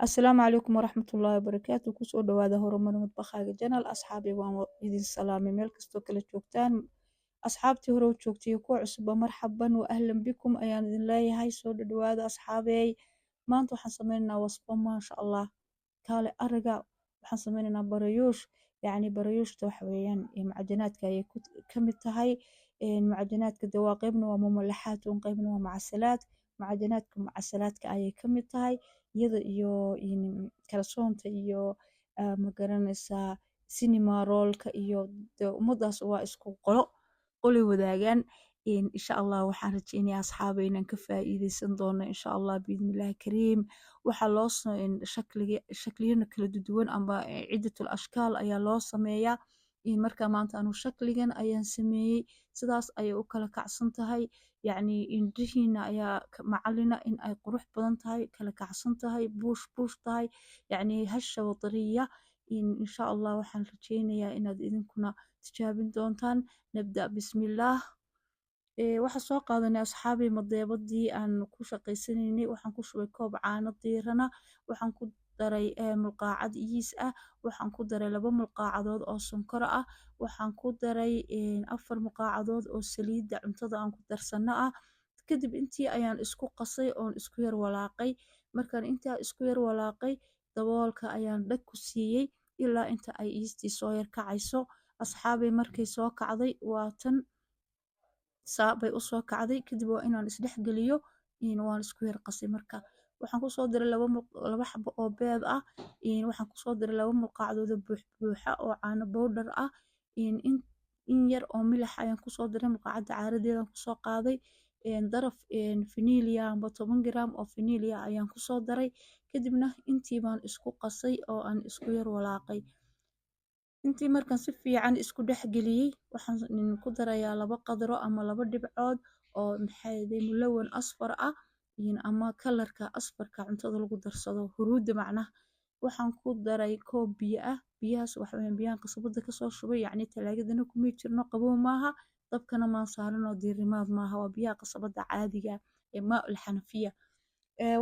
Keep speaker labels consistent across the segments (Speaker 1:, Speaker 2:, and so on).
Speaker 1: Asalaamu calaykum waraxmatullaahi wabarakaatu. Kusoo dhawaada Horumar Madbakhaaga channel. Asxaabi, waan idin salaamay meel kastoo kala joogtaan. Asxaabtii hore u joogtay iyo kuwa cusubba, marxaban wa ahlan bikum ayaan idin leeyahay. Soo dhadhawaada, asxaabeey. Maanta waxaan sameynaynaa wasfo, maasha Allah, kaale araga. Waxaan sameynaynaa barayuush. Yacni barayuushta waxa weeyaan macjanaadka ayay ka mid tahay. Macjanaadka de waa qeybna waa mumalaxaat un, qeybna waa macasalaad. Macjanaadka macasalaadka ayay ka mid tahay, iyada iyo kalsoonta iyo, ma garanaysaa, cinnamon rollka iyo de ummadaas waa isku qolo, qolay wadaagaan. Insha Allah waxaan rajeynayaa, asxaabay, inaan ka faa'iideysan doono, insha Allah, biidnillahi kariim. Waxaa loo shakliga shakliyana kala duwan amba cidatul ashkaal ayaa loo sameeyaa. Marka maanta anu shakligan ayaan sameeyey, sidaas ayay u kala kacsan tahay. Yacni indhihiina ayaa macalina in ay qurux badan tahay, kala kacsan tahay, buush buush tahay, yacni hasha wadariya. Insha Allah waxaan rajeynayaa inaad idinkuna tijaabin doontaan. Nabda bismillaah. Waxaa soo qaadanay, asxaabi, madeebadii aan ku shaqaysanaynay. Waxaan ku shubay koob caano diirana, waxaan ku daray mulqaacad yeast ah, waxaan ku daray 2 mulqaacadood oo sonkor ah, waxaan ku daray 4 mulqaacadood oo saliidda cuntada aan ku darsano ah. Kadib intii ayaan isku qasay oon isku yar walaaqay. Markaan intaa isku yar walaaqay, daboolka ayaan dhag ku siiyey ilaa inta ay yeastii soo yar kacayso. Asxaabay, markay soo kacday, waa tan, saa bay usoo kacday. Kadib waa inaan isdhex geliyo. Waan isku yar qasay. Marka waxaan kusoo diray laba xabo oo beed ah, waxaan kusoo diray 2 mulqaacdood oo buux buuxa oo caano powder ah, in yar oo milax ayaan kusoo diray, mulqaacadda caaradeedaan kusoo qaaday, daraf vanilla amba 10 gram oo vanilla ayaan kusoo daray. Kadibna intii baan isku qasay oo aan isku yar walaaqay. Intii markaan si fiican isku dhex geliyey, waxaan ku darayaa 2 qadro ama 2 dhibcood oo, maxay, mulawan asfar ah ama colorka asfarka cuntada lagu darsado, huruudda macnaha. Waxaan ku daray koob biyo ah. Biyahaas waxa weeyaan biyahan qasabada kasoo shubay, yacni talaagadana kuma jirno, qabow maaha, dabkana maan saarin oo diirimaad maaha, waa biyaha qasabada caadiga ee maa ul xanafiya.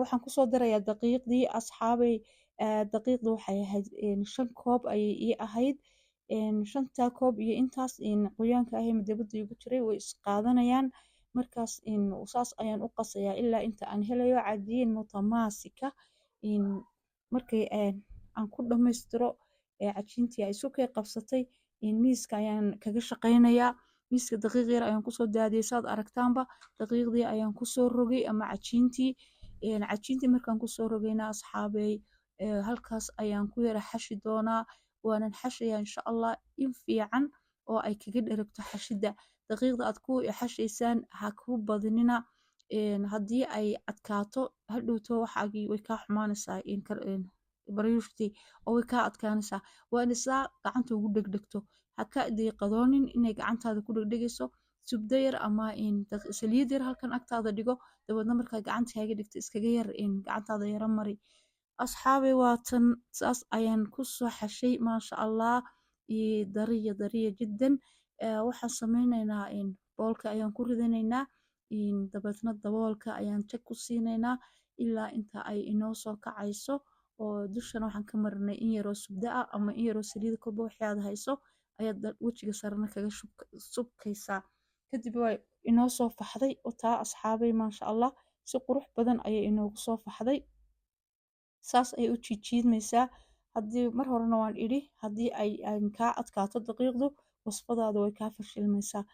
Speaker 1: Waxaan kusoo darayaa daqiiqdii, asxaabay. Daqiiqda waxay ahayd 5 koob ayay ii ahayd. Shantaa koob iyo intaas qoyaanka ah ee madabada igu jiray way isqaadanayaan. Markaas saas ayaan u qasayaa ilaa inta aan helayo cajiin mutamaasika. Markay aan ku dhammaystiro cajiintii ay isu kay qabsatay, miiska ayaan kaga shaqaynayaa. Miiska daqiiq yar ayaan kusoo daadiyey, saad aragtaanba. Daqiiqdii ayaan kusoo rogay ama cajiintii. Cajiintii markaan kusoo rogayna, asxaabey, halkaas ayaan ku yara xashi doonaa. Waanan xashayaa, insha Allah, in fiican oo ay kaga dheragto xashidda. Daqiiqda aad ku xashaysaan ha ku badinina. Haddii ay adkaato, hadhowto waxaagii way kaa xumaanaysaa, baryuushtii, oo way kaa adkaanaysaa. Waa in saa gacanta ugu dhegdhegto. Ha ka diiqadoonin inay gacantaada ku dhegdhegayso. Subdo yar ama saliid yar halkan agtaada dhigo, dabeedna markaa gacanta kaaga dhigto, iskaga yar gacantaada yara mari. Asxaabay, waatan, saas ayaan kusoo xashay, maasha Allah, dariya dariya jiddan. Waxaan sameyneynaa, boolka ayaan ku ridanaynaa, dabeedna daboolka ayaan jag ku siinaynaa ilaa inta ay inoo soo kacayso. Oo dushana waxaan ka marinay in yaroo subdo ah ama in yaroo saliid, kolba wixii aad hayso ayaad wejiga sarena kaga subkaysaa. Kadib way inoo soo faxday oo taa, asxaabay, maasha Allah, si qurux badan ayay inoogu soo faxday. Saas ayay u jiijiidmaysaa. Haddii mar horena waan idhi, haddii ay kaa adkaato daqiiqdu, wasfadaada way kaa fashilmaysaa.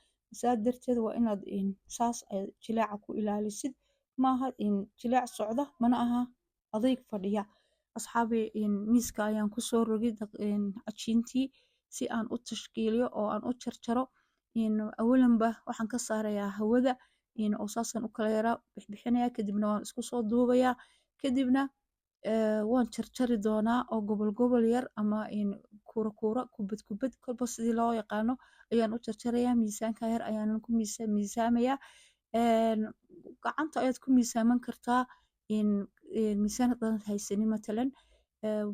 Speaker 1: Saa darteed waa inaad saas jilaaca ku ilaalisid. Maaha jilaac socda, mana aha adayg fadhiya. Asxaabi, miiska ayaan kusoo rogay cajiintii si aan u tashkiiliyo oo aan u jarjaro. Awalanba waxaan ka saarayaa hawada oo saasaan u kala yaraa bixbixinayaa. Kadibna waan isku soo duubayaa. Kadibna waan jarjari doonaa oo gobol gobol yar ama kuura kuura, kubad kubad, kolba sidii loo yaqaano ayaan u jarjarayaa. Miisaanka yar ayaanan ku miisaamayaa. Gacanta ayaad ku miisaaman kartaa miisaan haddaadan haysanin matalan.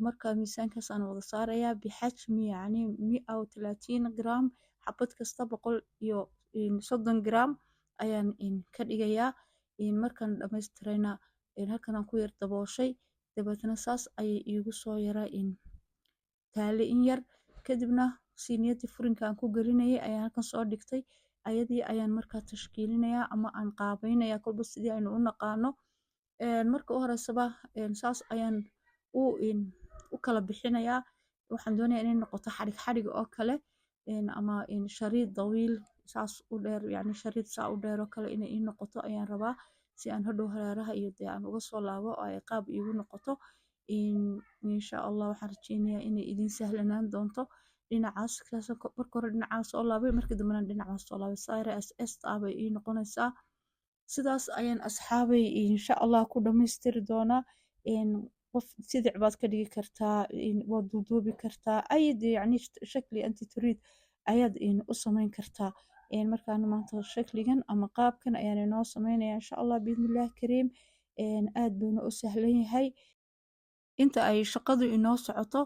Speaker 1: Marka miisaankaas aan wada saarayaa bixajmi, yacni 130 gram xabad kasta, 130 gram ayaan ka dhigayaa. Markaan dhamaystirayna, halkan aan ku yar dabooshay. Dabeetna saas ayay iigu soo yara taale in yar. Kadibna siiniyadii furinka aan ku gelinayay ayaan halkan soo dhigtay. Ayadii ayaan markaa tashkiilinayaa ama aan qaabaynayaa, kolba sidii aynu u naqaano. Marka u horeysaba saas ayaan u kala bixinayaa. Waxaan doonayaa inay noqoto xadhig xadhig oo kale, ama shariid dawiil saas u dheer, yacni shariid saa u dheer oo kale inay ii noqoto ayaan rabaa, si aan hadhow hareeraha iyo dee aan uga soo laabo oo ay qaab iigu noqoto. Insha Allah waxaan rajeynayaa inay idin sahlanaan doonto. Dhinacaas marka hore dhinacaas soo laabay, markii dambena dhinacaas soo laabay, saare s s ah bay ii noqonaysaa. Sidaas ayaan, asxaabay, insha Allah ku dhammaystiri doonaa. Qof sidic baad ka dhigi kartaa, waad duuduubi kartaa, ay yacni shakli anti turiid ayaad u samayn kartaa. Markaan maanta shakligan ama qaabkan ayaan inoo sameynaya, insha Allah biidnillahi kariim. Aad buuna u sahlan yahay. Inta ay shaqadu inoo socoto,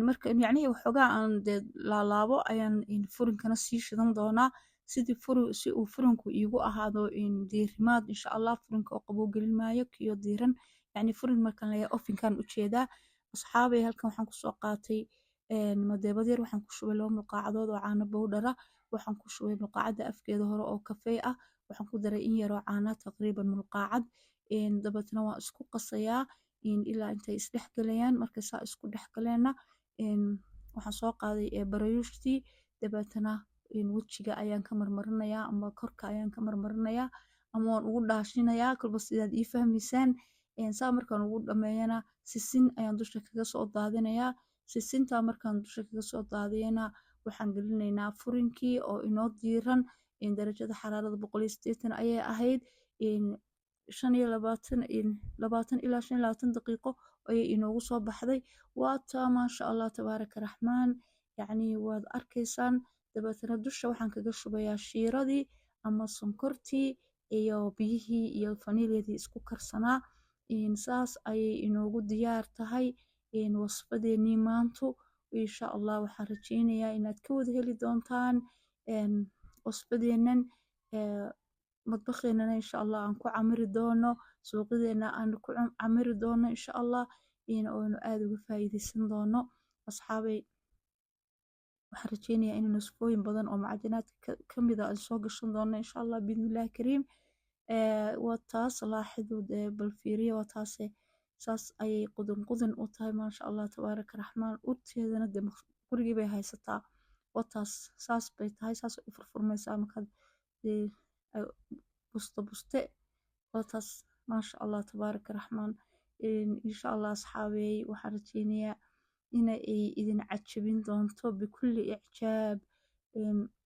Speaker 1: marka yacnihii waxoogaa aan dee laalaabo, ayaan furinkana sii shidan doonaa, sidii furi si uu furinku iigu ahaado diirimaad, insha Allah. Furinka oo qabow gelin maayo, kiyo diiran. Yacni furin markaan leeyahay, ovenkaan ujeedaa, asxaabay. Halkan waxaan kusoo qaatay madeebad yar. Waxaan ku shubay 2 mulqaacadood oo caano bowdhara. Waxaan ku shubay mulqaacadda afkeeda hore oo kafee ah. Waxaan ku daray in yaroo caana, taqriiban mulqaacad. Dabeetna waan isku qasayaa ilaa intay isdhex galayaan. Markay saa isku dhex galeenna, waxaan soo qaaday barayuushtii. Dabeetna wejiga ayaan ka marmarinayaa ama korka ayaan ka marmarinayaa ama waan ugu dhaashinayaa, kolba sidaad ii fahmaysaan. Saa markaan ugu dhameeyana, sisin ayaan dusha kaga soo daadinayaa. Sisintaa markaan dusha kaga soo daadiyana, waxaan gelinaynaa furinkii oo inoo diiran. Darajada xaraarada 180 ayay ahayd. 25, 20 ilaa 25 daqiiqo ayay inoogu soo baxday. Waata, maasha Allah, tabaaraka raxmaan, yacni waad arkaysaan. Dabeetana dusha waxaan kaga shubayaa shiiradii ama sonkortii iyo biyihii iyo faniilyadii isku karsanaa. Saas ayay inoogu diyaar tahay wasfadeenii maantu. Insha Allah waxaan rajeynayaa inaad ka wada heli doontaan wasfadeennan, madbakheenana insha Allah aan ku camiri doono, suuqyadeena aan ku camiri doono, insha Allah, oonu aada uga faa'iideysan doono. Asxaabay, waxaan rajeynayaa in nusfooyin badan oo macajinaadka ka mida aan soo gashan doono, insha Allah biidnillahi kariim. Waa taas laaxidu dee, bal fiiriya, waa taase. Saas ayay qudun qudun u tahay, maasha Allah, tabaaraka raxmaan. Urteedana dee gurigii bay haysataa. Waa taas, saas bay tahay, saas u furfurmaysaa markaad dee busto buste. Waa taas, maasha Allah, tabaaraka raxmaan. Insha Allah, asxaabeey, waxaan rajeynayaa ina ay idin cajabin doonto bikulli icjaab,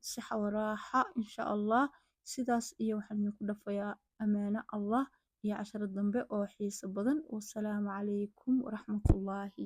Speaker 1: sixa waraaxa, insha Allah. Sidaas iyo waxaan idinku dhafayaa amaano Allah iyo casharo dambe oo xiiso badan. Wasalaamu calaykum waraxmatullaahi.